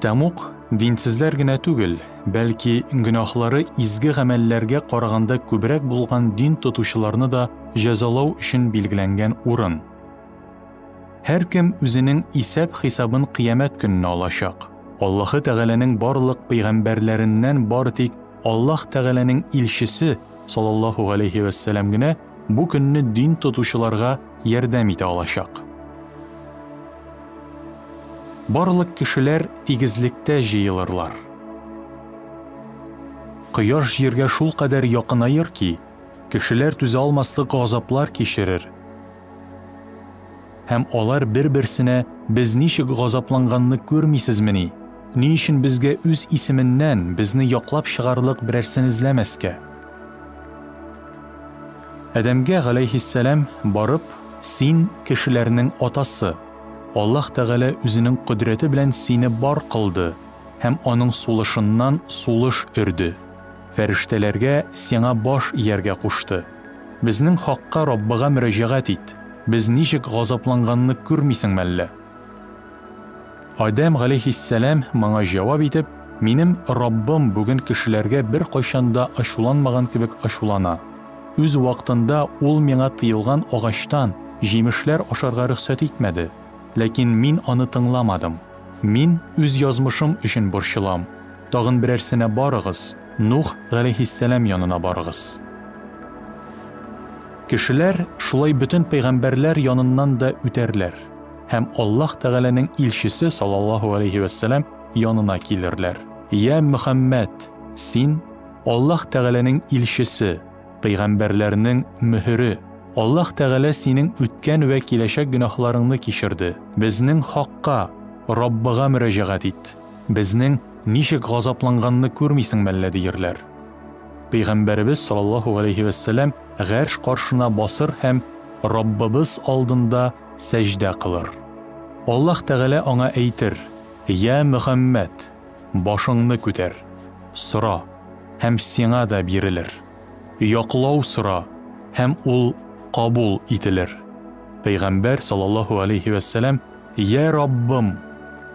Тәмуг динсезләр генә түгел, бәлки гөнаһлары изге гамәлләргә караганда күбрәк булган дин тотучыларны да җәзалау өчен билгеләнгән урын. Һәркем үзенең исәп-хисабын кыямәт көнне алачак. Аллаһы Тәгаләнең барлык пәйгамбәрләреннән бары тик Аллаһ Тәгаләнең илчесе, саллаллаһу галәйһи вәссәлам генә бу көнне дин тотучыларга ярдәм итә алачак. Барлык кешеләр тигезлектә җыелырлар. Кояш җиргә шулкадәр якынаер ки, кешеләр түзә алмаслык газаплар кичерер. Һәм алар бер-берсенә без ничек газапланганны күрмисезмени? Ни өчен безгә үз исеменнән безне яклап чыгарлык берәрсен эзләмәскә? Адәмгә, галәйһиссәлам, барып, Син, кешеләрнең атасы. Аллаһ Тәгалә үзенең кодрәте белән сине бар кылды һәм аның сулышыннан сулыш өрде. Фәрештәләргә сиңа баш ияргә кушты. Безнең хакка Раббыга мөрәҗәгать ит, без ничек газапланганны күрмисең мәллә? Адәм галәйһиссәлам моңа җавап итеп, Минем Раббым бүген кешеләргә беркайчан да ачуланмаган кебек ачулана. Үз вакытында ул миңа тыелган агачтан җимешләр ашарга рөхсәт итмәде, ләкин мин аны тыңламадым. Мин үз язмышым өчен борчылам. Тагын берәрсенә барыгыз, Нух галәйһиссәлам янына барыгыз. Кешеләр шулай бөтен пәйгамбәрләр яныннан да үтәрләр һәм Аллаһ Тәгаләнең илчесе саллаллаһу галәйһи вәссәлам янына килерләр. Йә Мөхәммәд, син Аллаһ Тәгаләнең илчесе, пәйгамбәрләрнең мөһере. Аллаһ Тәгалә синең үткән вә киләчәк гөнаһларыңны кичерде. Безнең хакка, Раббыга мөрәҗәгать ит. Безнең ничек газапланганны күрмисең мәллә диерләр. Пәйгамбәребез саллаллаһу галәйһи вәссәлам гарш каршына басыр һәм Раббыбыз алдында сәҗдә кылыр. Аллаһ Тәгалә аңа әйтер, Йә Мөхәммәд, башыңны күтәр, сора, һәм сиңа да бирелер. Яклау сора, һәм ул кабул ителер. Пәйгамбәр саллаллаһу галәйһи вәссәлам, Йә Раббым,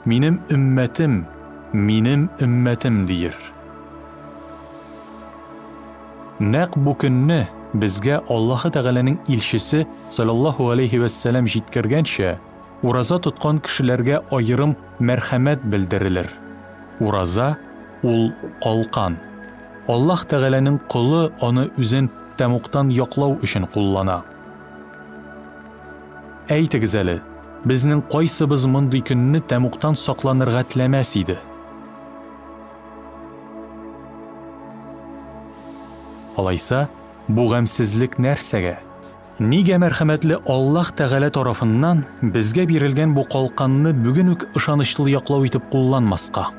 минем өммәтем, минем өммәтем, диер. Нәкъ бу көнне безгә Аллаһы Тәгаләнең илчесе саллаллаһу галәйһи вәссәлам җиткергәнчә, ураза тоткан кешеләргә аерым мәрхәмәт белдерелер. Ураза, ул калкан. Аллаһ Тәгаләнең колы аны үзен тәмугтан яклау өчен куллана. Әйтегез әле, безнең кайсыбыз мондый көнне тәмугтан сакланырга теләмәс иде? Алайса, бу гамьсезлек нәрсәгә? Нигә мәрхәмәтле Аллаһ Тәгалә тарафыннан безгә бирелгән бу калканны бүген үк ышанычлы яклау итеп кулланмаска?